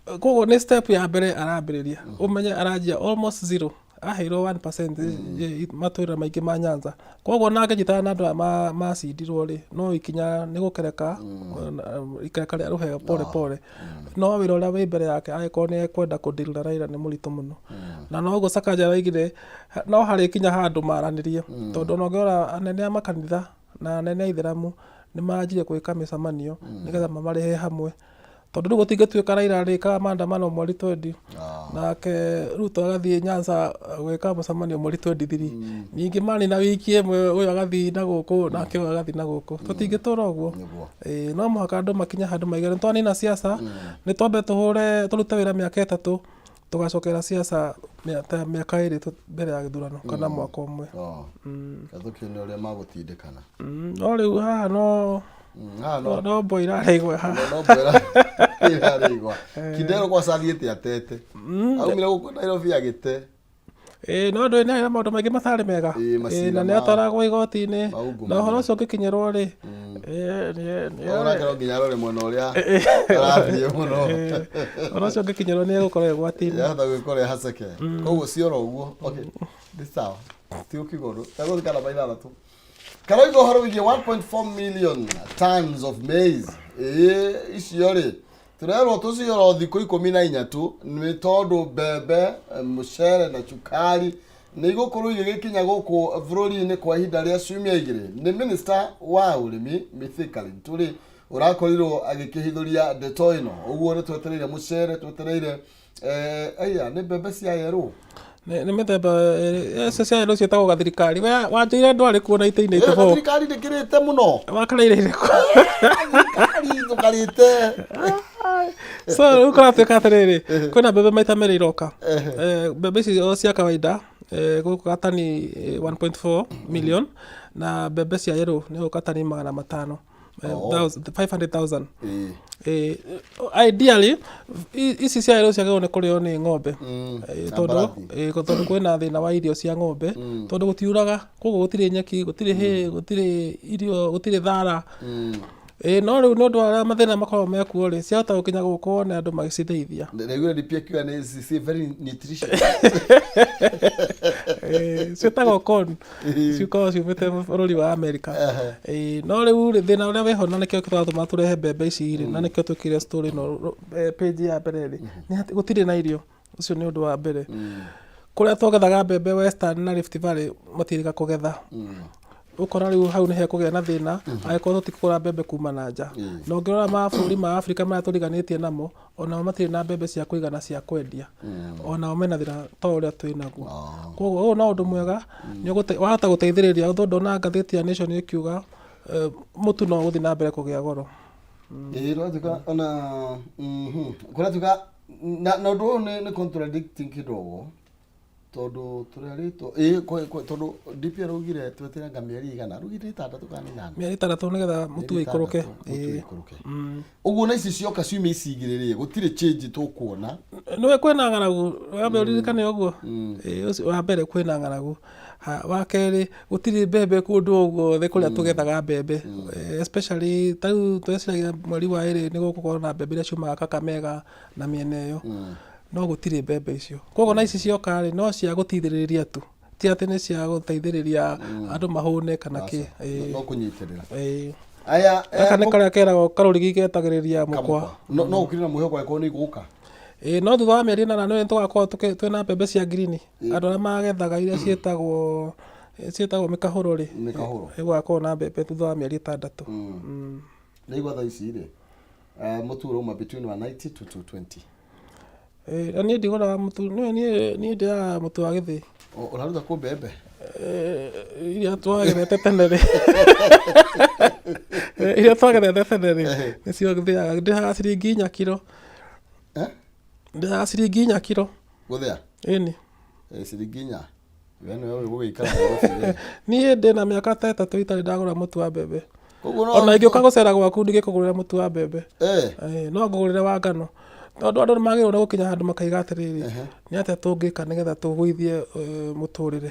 Koguo nĩ step ya mbere arambĩrĩria, ũmenye aranjia almost zero. Aheirwo 1% matũra maingĩ ma Nyanza. Koguo ona angĩnyitana na andũ aya macindirwo rĩ, no ikinya nĩ gũkereka ikereka rĩa rũheo pole pole. No wĩra ũrĩa wĩ mbere yake angĩkorwo nĩ ekwenda kũ deal na Raila nĩ mũritũ mũno. Na noguo Sakaja araugire no harĩkinya handũ maranĩrie, tondũ ona ũngĩrora anene a makanitha na anene a ithĩramu nĩ maranjirie gwĩka mĩcemanio nĩgetha mamarehe hamwe. Tondũ rĩu gũtingĩtuĩka Raila arĩkaga maandamano mweri twendi nake Ruto agathiĩ Nyanza gwĩka mũcemanio mweri 23. Ningĩ manina wiki ĩmwe ũyũ agathiĩ na gũkũ nake ũyũ agathiĩ na gũkũ. Tũtingĩtũra ũguo. Ĩĩ no mũhaka andũ makinye handũ maige nĩ twanina siasa, nĩ twambe tũhũre tũrute wĩra mĩaka 3 tũgacokera siasa ta mĩaka 2 mbere ya gĩthurano kana mwaka ũmwe. Reke tũkĩone ũrĩa magũtindĩkana. No rĩu haha no Haha no no mbwa irarĩigua haha. No mbwa irarĩigua. Kidero kwaca athiĩte atete. Aumire gũkũ Nairobi agĩte. Ĩĩ no ndũĩ nĩ na maũndũ maingĩ matarĩ mega. Ĩĩ, macira Ĩĩ, na nĩ atwaragwo igoti-inĩ. Maungumania. Na ũhoro ũcio ũngĩkinyĩrwo rĩ, Onake no nginya arore mwena ũrĩa arathiĩ mũno. Ũhoro ũcio ũngĩkinyĩrwo nĩ egũkorwo ĩgwati-inĩ. Yahota gwĩkora ĩhaceke. Koguo cioro ũguo. Okay. Nĩ sawa. Tigũkiuga ũndũ. Tagũthika namba 6. Karoiga ũhoro wĩgiĩ 1.4 million tons of maize. Ĩĩ icio rĩ tũrerwo tũcioro thikũ 14 tu nĩ tondũ mbembe, mũcere na cukari nĩ igũkorwo igĩgĩkinya gũkũ bũrũri-inĩ kwa ihinda rĩa ciumia 2. Nĩ minister wa ũrĩmi Mithika Linturi ũrakorirwo agĩkĩhithũria ndeto ĩno. Ũguo nĩ twetereire mũcere, twetereire aya nĩ mbembe cia yerũ. Nĩ mĩthemba ĩrĩ, icio cia yerũ ciĩtagwo gathirikari. We wanjĩire ndwarĩ kuo 1984. Gathirikari ndĩkĩrĩte mũno. Wakareire irĩkũ? Gathirikari tũkarĩte. So rĩu kũratuĩka atĩrĩrĩ, kwĩna mbembe maita merĩ iroka. Mbembe ici o cia kawaida gũka tani 1.4 million na mbembe cia yerũ nĩ gũka tani 500. 500,000. Ideally ici cia yerũ ciagĩrĩirwo nĩ kũrĩo nĩ ng'ombe. Na Tondũ mbarathi. Tondũ kwĩna thĩna wa irio cia ng'ombe, tondũ gũtiuraga, koguo gũtirĩ nyeki, gũtirĩ hay, gũtirĩ irio, gũtirĩ thara. No rĩu nĩ ũndũ wa ũrĩa mathĩna makoragwo mekuo rĩ, ciahota gũkinya gũkũ wone andũ magĩcithĩithia. Ndaiguire DP akiuga nĩ ci very nutritious. Ciĩtagwo corn, cikoragwo ciumĩte bũrũri wa America. No rĩu rĩ, thĩna ũrĩa wĩho na nĩkĩo kĩratũma tũrehe mbembe ici rĩ, na nĩkĩo twĩkĩrire story ĩno page ya mbere rĩ, nĩ atĩ gũtirĩ na irio. Ũcio nĩ ũndũ wa mbere. Kũrĩa twagethaga mbembe Western na Rift Valley matirĩga kũgetha. Ũkora rĩu hau nĩ hekũgĩa na thĩna angĩkorwo tũtikũgũra mbembe kuma na nja. Na ũngĩrora mabũrũri ma Afrika marĩa tũriganĩtie namo, onao matirĩ na mbembe cia kũigana cia kwendia. Onao mena thĩna ta ũrĩa twĩ naguo. Koguo ũyũ no ũndũ mwega, wahota gũteithĩrĩria, although ndona ngathĩti ya Nation ĩkiuga mũtu no ũgũthiĩ na mbere kũgĩa goro. Ĩĩ kũratuĩka ona kũratuĩka na ũndũ ũyũ nĩ contradicting kidogo tondũ tũrerĩtwo ĩĩ tondũ DP araugire tweteranga mĩeri igana, araugire 6 kana 8. Mĩeri 6 nĩgetha mũtu ũikũrũke. Mũtu ũikũrũke. Ũguo na ici cioka ciumia ici 2 rĩ, gũtirĩ change tũkuona. Nĩwe kwĩna ng'aragu, wambe ũririkane ũguo. Ũcio wa mbere kwĩna ng'aragu. Wa kerĩ gũtirĩ mbembe kũndũ o guothe kũrĩa tũgethaga mbembe. Especially ta rĩu tweciragia mweri wa 2 nĩ gũgũkorwo na mbembe iria ciumaga Kakamega na mĩena ĩyo. No gũtirĩ mbembe icio. Koguo na ici cioka rĩ, no cia gũteithĩrĩria tu. Ti atĩ nĩ cia gũteithĩrĩria andũ mahũne kana kĩ. No kũnyitĩrĩra. Aya, Gaka nĩ karĩa keragwo karũrigi getagĩrĩria mũkwa. No gũkĩrĩ na mwĩhoko angĩkorwo nĩ igũka. Ĩĩ no thutha wa mĩeri 8 nĩ tũgakorwo twĩna mbembe cia ngirini. Andũ arĩa magethaga iria ciĩtagwo mĩkahũro rĩ, Mĩkahũro. nĩgũgakorwo na mbembe thutha wa mĩeri 6. Ndaigua thaa ici rĩ, mũtu ũrauma between 190 to 220. Na niĩ ndigũraga mũtu, niĩ ndĩaga mũtu wa gĩthĩi. Ũraruta kũ mbembe? Iria twagethete tene rĩ, iria twagethete tene rĩ, nĩcio thĩaga. Ndĩhaga ciringi 4 kiro. Ndĩhaga ciringi 4 kiro. Gũthĩa? Ĩni. Ciringi 4. We nĩwe ũĩ gũgĩikara Nairobi we. Niĩ ndĩna mĩaka ta 3 itarĩ ndagũra mũtu wa mbembe. Koguo no Ona ingĩũka gũcera gwaku ndingĩkũgũrĩra mũtu wa mbembe. No ngũgũrĩre wa ngano. Tondũ andũ nĩ magĩrĩirwo nĩ gũkinya handũ makaiga atĩrĩrĩ, nĩ atĩa tũngĩka nĩgetha tũgũithie mũtũrĩre.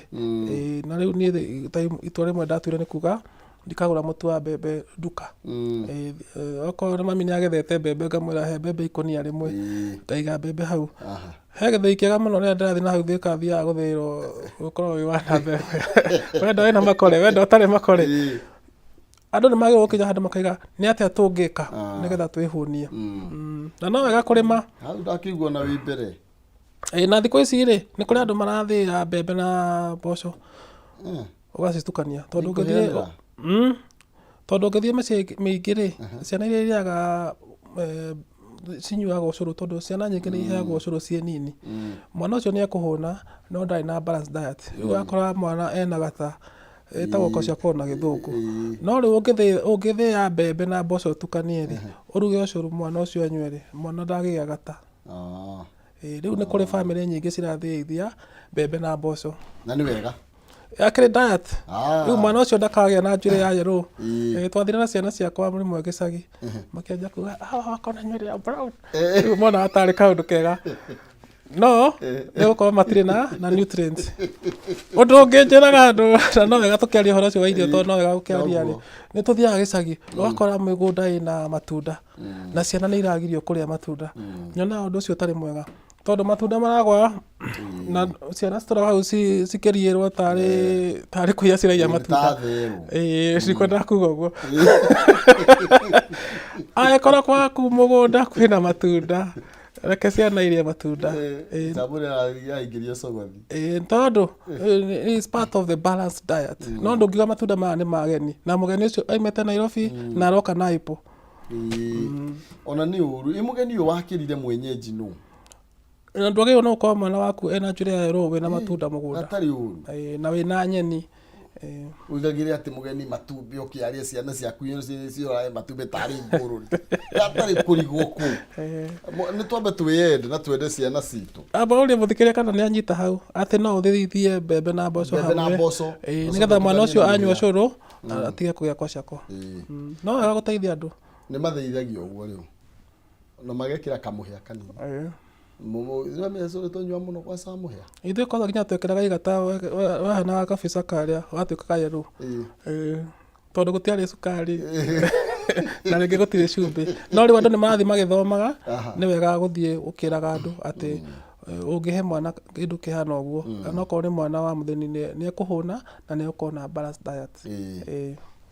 Na rĩu niĩ ta itua rĩmwe ndatuire nĩ kuga ndikagũra mũtu wa mbembe nduka. Okorwo nĩ mami nĩ agethete mbembe ngamwĩra he mbembe ikũnia rĩmwe, ngaiga mbembe hau. He gĩthĩi kĩega mũno rĩrĩa ndĩrathiĩ na hau Thĩka thiaga gũthĩĩrwo ũkoragwo wĩ wa namba ĩmwe. Wenda wĩna makore, wenda ũtarĩ makore. Andũ nĩ magĩrĩirwo gũkinya handũ makaiga nĩ atĩa tũngĩka nĩgetha twĩhũnie. Na no wega kũrĩma. Hau ndakĩigua na wĩ mbere. Ĩĩ na thikũ ici rĩ, nĩ kũrĩ andũ marathĩĩa mbembe na mboco. Ũgacitukania tondũ ũngĩthiĩ Ikũhĩanĩra? Tondũ ũngĩthiĩ mĩciĩ mĩingĩ rĩ, ciana iria irĩaga cinyuaga ũcũrũ tondũ ciana nyingĩ nĩ iheagwo ũcũrũ ciĩ nini. Mwana ũcio nĩ ekũhũna no ndarĩ na balanced diet. Rĩu ũgakora mwana ena gata ĩtagwo kwashiorkor na gĩthũngũ. No rĩu ũngĩthĩa mbembe na mboco ũtukanie rĩ, ũruge ũcũrũ mwana ũcio anyue rĩ, mwana ndangĩgĩa gata. Rĩu nĩ kũrĩ bamĩrĩ nyingĩ cirathĩithia mbembe na mboco. Na nĩ wega. Akĩrĩ diet. Rĩu mwana ũcio ndakagĩa na njuĩrĩ ya yellow. Twathire na ciana ciakwa rĩmwe gĩcagi, makĩanjia kuga haha wakwa na njuĩrĩ ya brown. Rĩu monaga tarĩ kaũndũ kega. No nĩ gũkorwo matirĩ na nutrients. Ũndũ ũngĩ njĩraga andũ, na no wega tũkĩaria ũhoro ũcio wa irio tondũ no wega gũkĩaria rĩ, nĩ tũthiaga gĩcagi ũgakora mĩgũnda ĩna matunda na ciana nĩ iragirio kũrĩa matunda. Nyonaga ũndũ ũcio ũtarĩ mwega. Tondũ matunda maragwa na ciana citũraga hau cikĩriĩrwo tarĩ tarĩ kũiya ciraiya matunda. Ĩĩ cikwendaga kuga ũguo. Angĩkorwo gwaku mũgũnda kwĩna matunda, reke ciana irĩe matunda. Ĩĩ. Yaingĩrio cogothi. Ĩĩ tondũ is part of the balanced diet. No ndũngiuga matunda maya nĩ mageni na mũgeni ũcio aimĩte Nairobi na aroka na apple. Ona nĩ ũru. Ĩ mũgeni ũyũ wakĩrire mwenyeji nũ? Na ndwagĩrĩirwo nĩ gũkorwo mwana waku ena njuĩrĩ ya yellow wĩna matunda mũgũnda. Hatarĩ ũru. Ĩĩ, na wĩna nyeni. Ĩĩ. Ũigagĩre atĩ mũgeni matumbĩ ũkĩaria ciana ciaku ciorage matumbĩ tarĩ ngũrũri. Hatarĩ kũrigwo kũu. Nĩ twambe twĩyende na twende ciana citũ. Amba ũrie mũthikĩrĩria kana nĩ anyita hau atĩ no ũthithie mbembe na mboco Mbembe na hamwe. mboco. Ĩĩ, Ũcoke nĩgetha mwana ũtukanie ũcio na anyua mũhĩa. cũrũ atige kũgĩa kwashiorkor. No wega gũteithia andũ. Nĩ mathĩithagia ũguo rĩu. Na magekĩra kamũhĩa kanini. Nĩwamenya tũnyua mũno kwaca mũhĩa. Ithuĩ kwanza nginya twekĩraga igata wahanaga kabica karĩa gatuĩkaga yellow. Tondũ gũtiarĩ cukari na rĩngĩ gũtirĩ cumbĩ. No rĩu andũ nĩ marathiĩ magĩthomaga, nĩ wega gũthiĩ ũkĩraga andũ atĩ ũngĩhe mwana kĩndũ kĩhana ũguo, ona okorwo nĩ mwana wa mũthĩni nĩ ekũhũna na nĩ egũkorwo na balanced diet.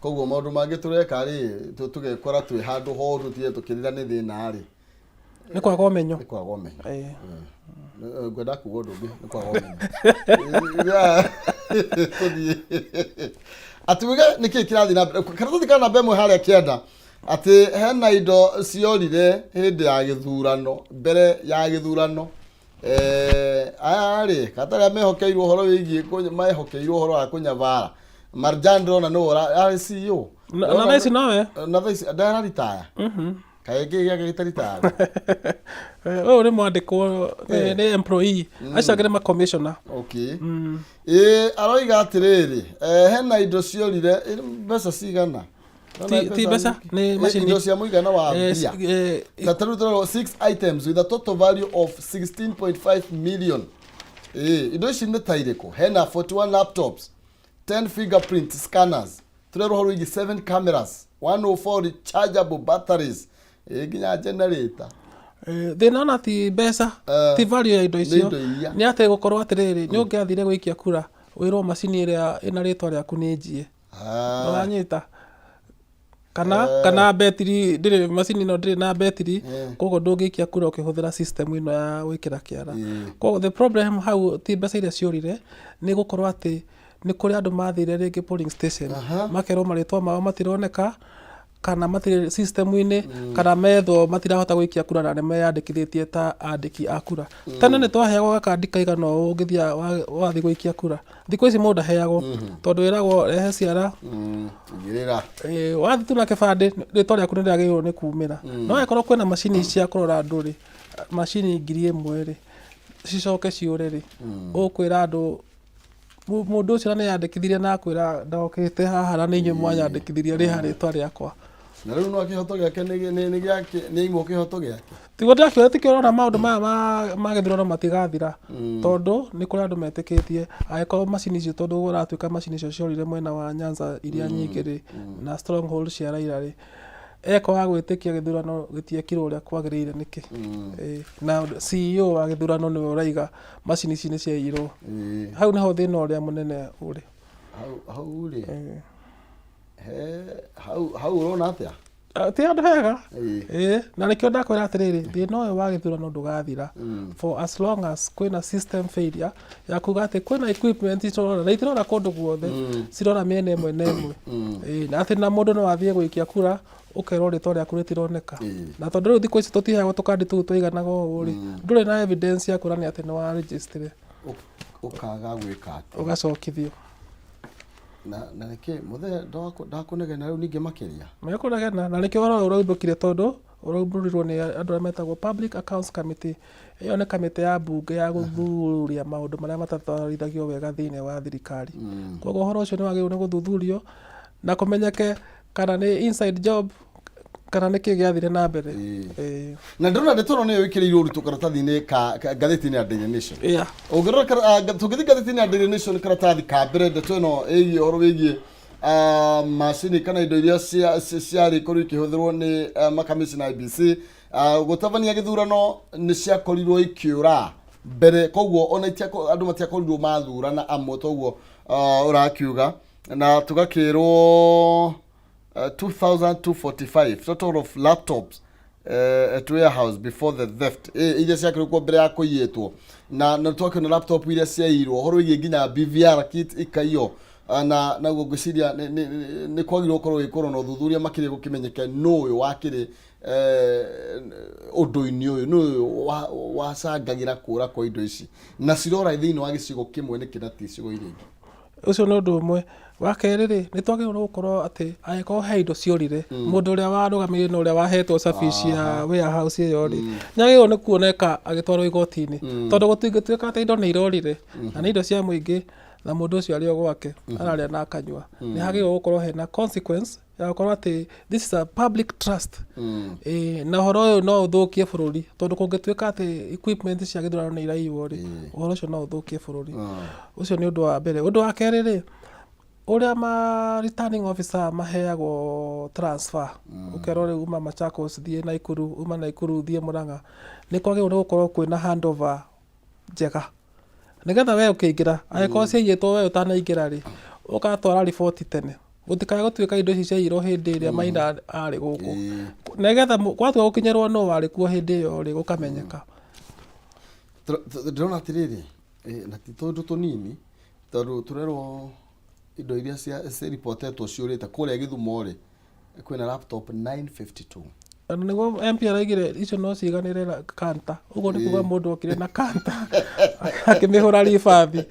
Koguo maũndũ mangĩ tũreka rĩ, tũgekora twĩ handũ horu tũtige tũkĩrĩra nĩ thĩna rĩ. Nĩ kwaga ũmenyo. Nĩ kwaga ũmenyo. Ngwenda kuga ũndũ ũngĩ, nĩ kwaga ũmenyo. Tũthiĩ. Atĩ uge nĩkĩ kĩrathiĩ na mbere. Karatathi ka namba ĩmwe harĩa kĩanda atĩ hena indo ciorire hĩndĩ ya gĩthurano, mbere ya gĩthurano. Aya rĩ, katarĩa mehokeirwo ũhoro wĩgiĩ mehokeirwo ũhoro wa kũnyabara. Marjan ndĩrona nĩwe arĩ CEO. Na thaa ici nowe? Na thaa ici ndararitaya. Kaĩ kĩĩ gĩake gĩtaritaya? Ũyũ nĩ mwandĩkwo nĩ employee. Acio angĩ nĩ ma commissioner. Okay. Ĩĩ aroiga atĩrĩrĩ, hena indo ciorire mbeca cigana? Ti mbeca, nĩ macini. Indo cia mũigana wa mbia. Ta tarĩu tũrerwo 6 items with a total value of 16.5 million. Ĩĩ indo ici nĩ ta irĩkũ? Hena 41 laptops, 10 fingerprint scanners, tũrerwo ũhoro wĩgiĩ 7 cameras, 104 rechargeable batteries, ĩĩ nginya generator. Thĩna ona ti mbeca, ti value ya indo icio, nĩ atĩ gũkorwo atĩrĩrĩ, nĩ ũngĩathire gũikia kura, wĩrwo macini ĩrĩa ĩna rĩtwa rĩaku nĩ njie. Ũranyita? Kana kana betiri ndĩrĩ macini ĩno ndĩrĩ na betiri, koguo ndũngĩikia kura ũkĩhũthĩra system ĩno ya gwĩkĩra kĩara. Koguo the problem hau ti mbeca iria ciorire, nĩ gũkorwo atĩ nĩ kũrĩ andũ mathire rĩngĩ polling station, makerwo marĩtwa mao matironeka, kana matirĩ system-inĩ, kana methwo matirahota gũikia kura na nĩ meyandĩkithĩtie ta andĩki a kura. Tene nĩ twaheagwo gakandi kaigana ũũ ũngĩthiaga wathiĩ gũikia kura. Thikũ ici mũndũ ndaheagwo tondũ wĩragwo rehe ciara. Igĩrĩra. Wathiĩ tu na kĩbandĩ rĩtwa rĩaku nĩ rĩagĩrĩirwo nĩ kumĩra. No angĩkorwo kwĩna macini cia kũrora andũ rĩ, macini 1000 rĩ, cicoke ciũre rĩ, ũkwĩra andũ mũndũ ũcio na nĩeyandĩkithirie na akwĩra ndokĩte haha na nĩ inyuĩ mwanyandĩkithirie rĩha rĩtwa rĩakwa. Na rĩu no kĩhoto gĩake nĩ gĩake nĩ aimwo kĩhoto gĩake. Tiguo ndĩrakiuga tikĩo ũrona maũndũ maya ma gĩthurano matigathira tondũ nĩ kũrĩ andũ metĩkĩtie angĩkorwo macini icio tondũ kũratuĩka macini icio ciorire mwena wa Nyanza iria nyingĩ rĩ na stronghold cia Raila rĩ. Ekwaga gwĩtĩkia gĩthurano gĩtiekirwo ũrĩa kwagĩrĩire nĩkĩ? Ĩĩ, na CEO wa gĩthurano nĩwe ũraiga macini ici nĩ ciaiyirwo. Hau nĩho thĩna ũrĩa mũnene ũrĩ. Hau hau rĩ he hau hau ũrona atĩa? Ah, ti handũ hega. Ĩĩ, na nĩkĩo ndakwĩra atĩrĩrĩ, thĩna ũyũ wa gĩthurano ndũgathira for as long as kwĩna system failure ya kuga atĩ kwĩna equipment itorora na itirora kũndũ guothe, cirora mĩena ĩmwe na ĩmwe. Ĩĩ, na atĩ na mũndũ no athiĩ gũikia kura ũkerwo rĩtwa rĩaku rĩtironeka. Na tondũ rĩu thikũ ici tũtiheagwo tũkandi tũu twaiganaga ũũ rĩ, ndũrĩ na evidence ya kuonania atĩ nĩ wa register. Ũkaga gwĩka atĩa? Ũgacokithio. Na na nĩkĩ mũthee ndakũnegena rĩu ningĩ makĩria? Mekũnegena, na nĩkĩo ũhoro ũyũ ũraumbũkire, tondũ ũraumbũrirwo nĩ andũ arĩa metagwo Public Accounts Committee. Ĩyo nĩ kamĩtĩ ya mbunge ya gũthuthuria maũndũ marĩa matatwarithagio wega thĩinĩ wa thirikari. Koguo ũhoro ũcio nĩ wagĩrĩirwo nĩ gũthuthurio na kũmenyeke kana nĩ inside job kana nĩ kĩĩ gĩathire na mbere. Ĩĩ. Na ndĩrona ndeto ĩno nĩyo ĩkĩrĩirwo ũritũ karatathi-inĩ ka ngathĩti-inĩ ya Daily Nation. Ũngĩrora tũngĩthiĩ ngathĩti-inĩ ya Daily Nation karatathi ka mbere, ndeto ĩno ĩgiĩ ũhoro wĩgiĩ macini kana indo iria ciarĩ ikorwo ikĩhũthĩrwo nĩ makamishna IEBC gũtabania gĩthurano nĩ ciakorirwo ikĩũra mbere, koguo ona andũ matiakorirwo mathurana amwe toguo ũrakiuga, na tũgakĩrwo 2245 total of laptops at warehouse before the theft. Iria ciakĩrĩkwo mbere ya kũiyĩtwo, na twakĩona laptop iria ciaiyirwo, ũhoro wĩgiĩ nginya BVR kit ikaiywo. Na naguo ngwĩciria nĩ kwagĩrĩirwo gũkorwo gĩkorwo na ũthuthuria makĩria gũkĩmenyeke nũ ũyũ wakĩrĩ ũndũ-inĩ ũyũ, nũ ũyũ wacangagĩra kũra kwa indo ici na cirora thĩinĩ wa gĩcigo kĩmwe nĩkĩ na ti icigo iria ingĩ. Ũcio nĩ ũndũ ũmwe. Wa kerĩ rĩ, nĩ twagĩrĩirwo nĩ gũkorwo atĩ angĩkorwo he indo ciorire, mũndũ ũrĩa warũgamĩrĩire na ũrĩa wahetwo cabi cia warehouse ĩyo rĩ, nĩ agĩrĩirwo nĩ kuoneka agĩtwarwo igoti-inĩ. Tondũ gũtingĩtuĩka atĩ indo nĩ irorire na nĩ indo cia mũingĩ na mũndũ ũcio arĩ o gwake ararĩa na akanyua. Nĩ hagĩrĩirwo gũkorwo hena consequence ya gũkorwo atĩ this is a public trust. Ĩĩ, na ũhoro ũyũ no ũthũkie bũrũri, tondũ kũngĩtuĩka atĩ equipment cia gĩthurano nĩ iraiywo rĩ, ũhoro ũcio no ũthũkie bũrũri. Ũcio nĩ ũndũ wa mbere. Ũndũ wa kerĩ rĩ, ũrĩa ma returning officer maheagwo transfer, ũkerwo rĩu uma Machakos thiĩ Naikuru, uma Naikuru thiĩ Murang'a, nĩ kwagĩrĩirwo nĩ gũkorwo kwĩna handover njega, nĩgetha we ũkĩingĩra, angĩkorwo ciaiyĩtwo we ũtanaingĩra rĩ, ũgatwara riboti tene, gũtikae gũtuĩka indo ici ciaiyirwo hĩndĩ ĩrĩa Maina arĩ gũkũ, nĩgetha gwatua gũkinyĩrwo nũ warĩ kuo hĩndĩ ĩyo rĩ, gũkamenyeka. Ndĩrona atĩrĩrĩ, na ti tũndũ tũnini, tondũ tũrerwo indo iria ciripotetwo ciũrĩte kũrĩa Gĩthumo rĩ, kwĩna laptop 952. Na nĩguo MP araigire icio no ciganĩre kanta, ũguo nĩ kuga mũndũ okire na kanta akĩmĩhũra ribathi,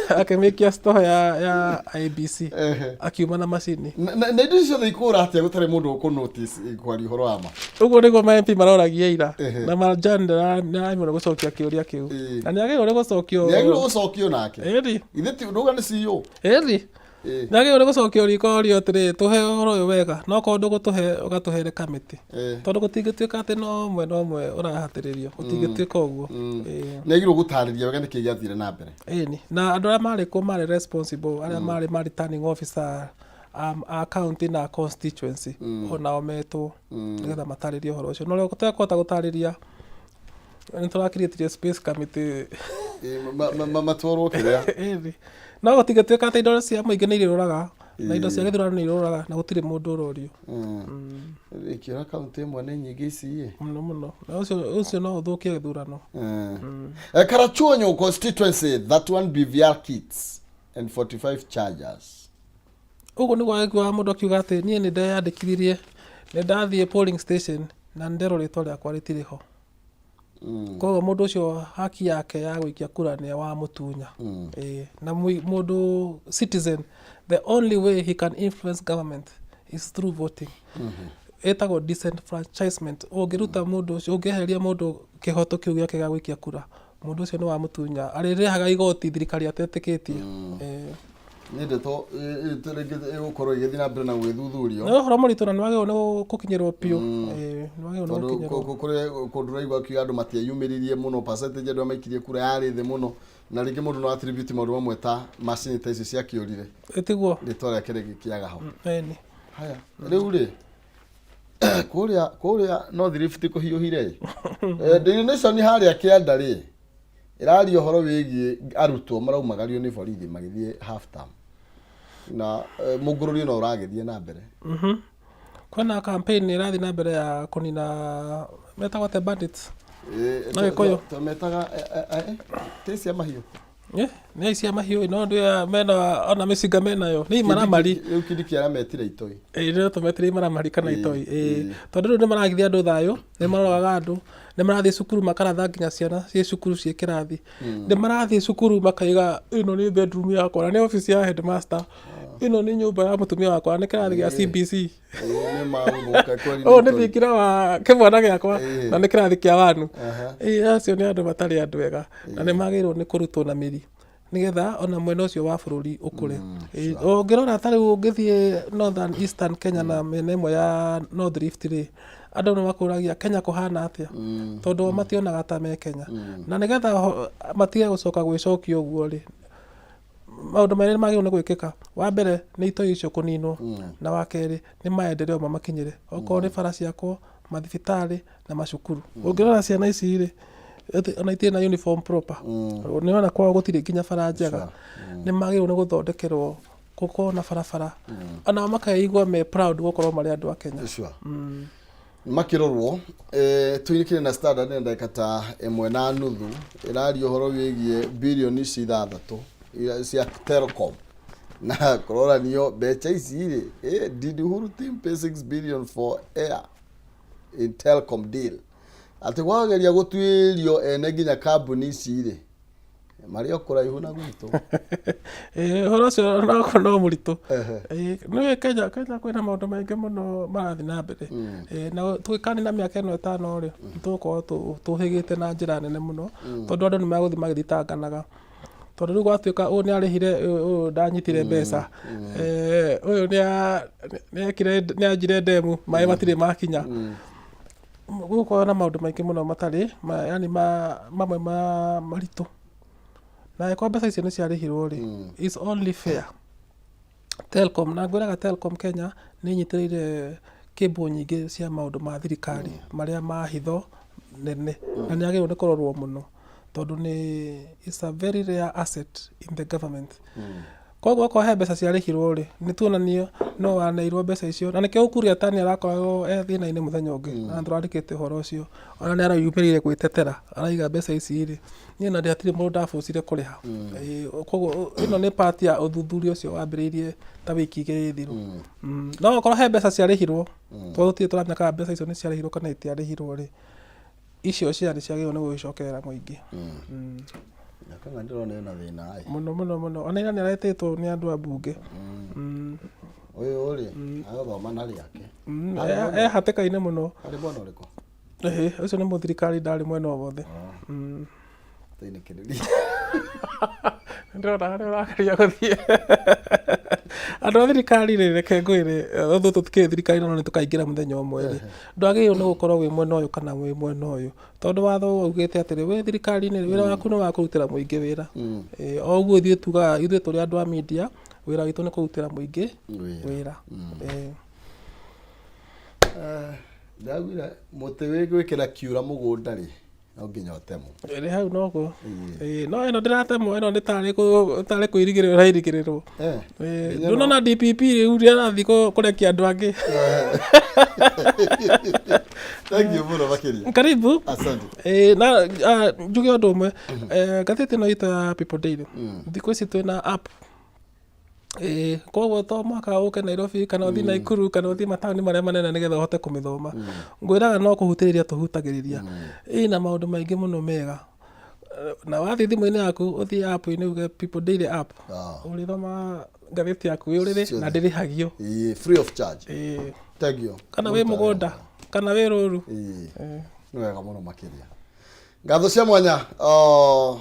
akĩmĩikia store ya IEBC, akiuma na macini. Na indo icio ciothe ikũra atĩa gũtarĩ mũndũ ũkũ notice, kwaria ũhoro wa ma? Ũguo nĩguo ma MP maroragia ira. Na Marjan nĩaraimwo gũcokia kĩũria kĩu. Na nĩagĩrĩirwo nĩ gũcokio. Nĩagĩrĩirwo gũcokio nake. Ĩni. Ithe ti ndauga nĩ CEO. Ĩni. Nĩagĩrĩirwo nĩ gũcokio riko orio atĩrĩrĩ, tũhe ũhoro ũyũ wega, no korwo ndũgũtũhe ũgatũhere kamĩtĩ. Tondũ gũtingĩtuĩka atĩ no mwena ũmwe ũrahatĩrĩrio, gũtingĩtuĩka ũguo. Nĩagĩrĩirwo gũtarĩria wega nĩkĩ gĩathire na mbere. Ĩni, na andũ arĩa marĩ kuo marĩ responsible, arĩa marĩ ma returning officer a county na constituency, onao metwo nĩgetha matarĩrie ũhoro ũcio. Na ũrĩa ũtekũhota gũtarĩria, nĩ tũrakiriĩtirie space committee. Matwarwo kĩrĩa. Ĩni. No gũtingĩtuĩka atĩ indo cia mũingĩ nĩ irĩrũraga na indo cia gĩthurano nĩ irũraga na gũtirĩ mũndũ ũrorio. Ikĩra kaunti ĩmwe nĩ nyingĩ ici ĩ. Mũno mũno. Na ũcio no ũthũkie gĩthurano. Karachuonyo constituency, 31 BVR kits and 45 chargers. Ũguo nĩguo aiguaga mũndũ akiuga atĩ niĩ nĩ ndeyandĩkithirie, nĩ ndathiĩ polling station na nĩ nderwo rĩtwa rĩakwa rĩtirĩ ho. Koguo mũndũ ũcio haki yake ya gũikia kura nĩ wamũtunya. Ĩĩ, na mũndũ citizen, the only way he can influence government is through voting. Ĩtagwo disenfranchisement. Ũngĩruta mũndũ ũcio, ũngĩeheria mũndũ kĩhoto kĩu gĩake gĩa gũikia kura, mũndũ ũcio nĩ wamũtunya. Arĩrĩhaga igoti thirikari atetĩkĩtie. Ĩĩ. Nĩ ndeto rĩngĩ ĩgũkorwo ĩgĩthiĩ na mbere na gũgĩthuthurio. Nĩ ũhoro mũritũ na nĩ wagĩrĩirwo nĩ gũkinyĩrwo biũ. Ĩĩ, nĩ wagĩrĩirwo nĩ tondũ gũkinyĩrwo. Kũrĩ kũndũ ũraigua akiuga andũ matieyumĩririe mũno, percentage andũ arĩa maikirie kura yarĩ thĩ mũno, na rĩngĩ mũndũ no attribute maũndũ mamwe ta macini ta icio ciakĩũrire. Ĩ tiguo? Rĩtwa rĩake rĩgĩkĩaga ho. Ĩni. Haya, rĩu rĩ, Kũrĩa North Rift kũhiũhire. Daily Nation harĩa kĩanda rĩ, ĩraria ũhoro wĩgiĩ arutwo maraumagario nĩ borithi magĩthiĩ half term. Na mũngũrũrio no ũragĩthiĩ na mbere. Kwĩna campaign ĩrathiĩ na mbere ya kũnina metagwo the bandits. Na Gĩkũyũ. Metaga tĩ cia mahiũ. Nĩ aici a mahiũ no ndĩ mena ona mĩcinga menayo nĩ imaramari. Rĩu Kindiki arametire itoi. Ĩĩ no tũmetire imaramari kana itoi. Ĩĩ tondũ rĩu nĩ maragithia andũ thayũ, nĩ maroraga andũ, nĩ marathiĩ cukuru makaratha nginya ciana ciĩ cukuru ciĩ kĩrathi. Nĩ marathiĩ cukuru makaiga ĩno nĩ bedroom yakwa na nĩ obici ya headmaster. Ĩno nĩ nyũmba ya mũtumia wakwa na nĩ kĩrathi gĩa CBC. Ĩĩ, nĩ magũthũka kweli nĩ Ũyũ nĩ itoi. thingira wa kĩmwana gĩakwa na nĩ kĩrathi kĩa wanu. Ĩĩ acio nĩ andũ matarĩ andũ ega na nĩ magĩrĩirwo nĩ kũrutwo na mĩri nĩgetha ona mwena ũcio wa bũrũri ũkũre. Ĩĩ, ũngĩrora ta rĩu ũngĩthiĩ Northern Eastern Kenya na mĩena ĩmwe ya North Rift rĩ, andũ nĩ makũragia Kenya kũhana atĩa? Tondũ o mationaga ta me Kenya. Na nĩgetha matige gũcoka gwĩcokia ũguo rĩ, maũndũ merĩ magĩrĩirwo nĩ gwĩkĩka. Wa mbere nĩ itoi icio kũninwo, na wa kerĩ nĩ maendeleo mamakinyĩre. Okorwo nĩ bara ciakwo, mathibitarĩ na macukuru. Ũngĩrora ciana ici rĩ, ona itirĩ na uniform proper. Nĩ ũrona kwao gũtirĩ nginya bara njega. Nĩ magĩrĩirwo nĩ gũthondekerwo gũkorwo na barabara. Onao makeigua me proud gũkorwo marĩ andũ a Kenya. Sure. Makĩrorwo tũinĩkire na Standard na ndagĩka ta ĩmwe na nuthu ĩraria ũhoro wĩgiĩ birioni ici ithathatũ cia Telcom na kũroranio mbeca ici rĩ, did Uhuru team pay 6 billion for air in Telcom deal? Atĩ gwageria gũtuĩrio ene nginya kambuni ici rĩ, marĩ o kũraihu na gwitũ. Ũhoro ũcio no mũritũ. Nĩũĩ Kenya kwĩna maũndũ maingĩ mũno marathiĩ na mbere. Na tũgĩkanina mĩaka ĩno ĩtano rĩ, nĩtũgũkorwo tũhĩgĩte na njĩra nene mũno, tondũ andũ nĩmegũthiĩ magĩthitanganaga. Tondũ rĩu gwatuĩka ũyũ nĩarĩhire ũyũ ndanyitire mbeca, ũyũ nĩekire nĩanjire ndemu, maĩ matirĩ makinya. Gũgũkorwo na maũndũ maingĩ mũno matarĩ yani mamwe maritũ. Na angĩkorwo mbeca icio nĩ ciarĩhirwo rĩ, it's only fair Telcom, na ngwĩraga Telcom Kenya nĩ ĩnyitĩrĩire cable nyingĩ cia maũndũ ma thirikari marĩa ma hitho nene, na nĩ yagĩrĩirwo nĩ kũrorwo mũno tondũ nĩ it's a very rare asset in the government. Koguo okorwo he mbeca ciarĩhirwo rĩ, nĩ tuonanie no waneirwo mbeca icio. Na nĩkĩo Ukur Yatani arakoragwo e thĩna-inĩ mũthenya ũngĩ, na tũrandĩkĩte ũhoro ũcio. Ona nĩ areyumĩririe gwĩtetera, araiga mbeca ici rĩ, niĩ ona hatirĩ mũndũ ndabũcire kũrĩha. Koguo ĩno nĩ part ya ũthuthuria ũcio wambĩrĩirie ta wiki igĩrĩ thiru. No okorwo he mbeca ciarĩhirwo, tondũ tũtirĩ tũramenya kana mbeca icio nĩ ciarĩhirwo kana itiarĩhirwo rĩ, icio cia nĩ ciagĩrĩirwo nĩ gũgĩcokerera mũingĩ. Nyakang'a ndĩrona ena thĩna ĩ. Mũno mũno mũno, ona ira nĩ aretĩtwo nĩ andũ a mbunge. Ũyũ rĩ, agũthoma na rĩake. E hatĩka-inĩ mũno. Arĩ mwena ũrĩkũ? Ĩhĩ, ũcio nĩ mũthirikari, ndarĩ mwena o wothe. Tũinĩkĩrĩrie. Ndĩrona harĩa ũrageria gũthiĩ. Andũ a thirikari rĩ, reke ngwĩre, although tũtikĩrĩ thirikari no nĩ tũkaingĩra mũthenya ũmwe rĩ, ndwagĩrĩirwo nĩ gũkorwo wĩ mwena ũyũ kana wĩ mwena ũyũ. Tondũ watho waugĩte atĩrĩ, wĩ thirikari-inĩ rĩ, wĩra waku nĩ wa kũrutĩra mũingĩ wĩra. Ĩĩ, o ũguo ithuĩ tugaga, ithuĩ tũrĩ andũ a media, wĩra witũ nĩ kũrutĩra mũingĩ wĩra. Ĩĩ. Ndaiguire mũtĩ wĩ gwĩkĩra kiura mũgũnda rĩ, no nginya ũtemwo. Ĩrĩ hau noguo. Ĩĩ, no ĩno ndĩratemwo, ĩno nĩ tarĩ kwĩrigĩrĩrwo ĩrairigĩrĩrwo. Ĩĩ, ndũnona DPP rĩu nĩ arathiĩ kũrekia andũ angĩ. Thank you mũno makĩria. Karibu. Asante. Ĩĩ, na njuge ũndũ ũmwe, ngathĩti ĩno itũ ya People Daily, thikũ ici twĩna app. Ĩĩ, koguo to mũhaka ũke Nairobi kana ũthiĩ Naikuru kana ũthiĩ mataũni marĩa manene nĩgetha ũhote kũmĩthoma. Ngwĩraga no kũhutĩrĩria tũhutagĩrĩria. Ĩna maũndũ maingĩ mũno mega. Na wathiĩ thimũ-inĩ yaku ũthiĩ app-inĩ uge People Daily app, ũrĩthoma ngathĩti yaku wĩ ũrĩrĩ na ndĩrĩhagio. Ĩĩ, free of charge. Ĩĩ. Thank you. Kana wĩ mũgũnda kana wĩ rũru. Ĩĩ. Nĩ wega mũno makĩria. Ngatho cia mwanya, oh,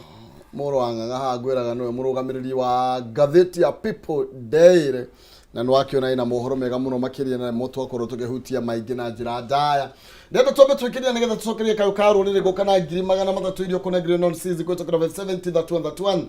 mũrũ wa Ng'ang'a haha ngwĩraga nĩwe mũrũgamĩrĩri wa ngathĩti ya People Daily na nĩ wakĩona ĩna mohoro mega mũno makĩria na mo twakorwo tũkĩhutia maingĩ na njĩra ndaya. Ndenda twambe twĩkĩria nĩgetha tũcokerie kayũ ka rũrĩrĩ gũka na 300,000 irio kũnengerio non season kũhetũkĩra 70 31 31.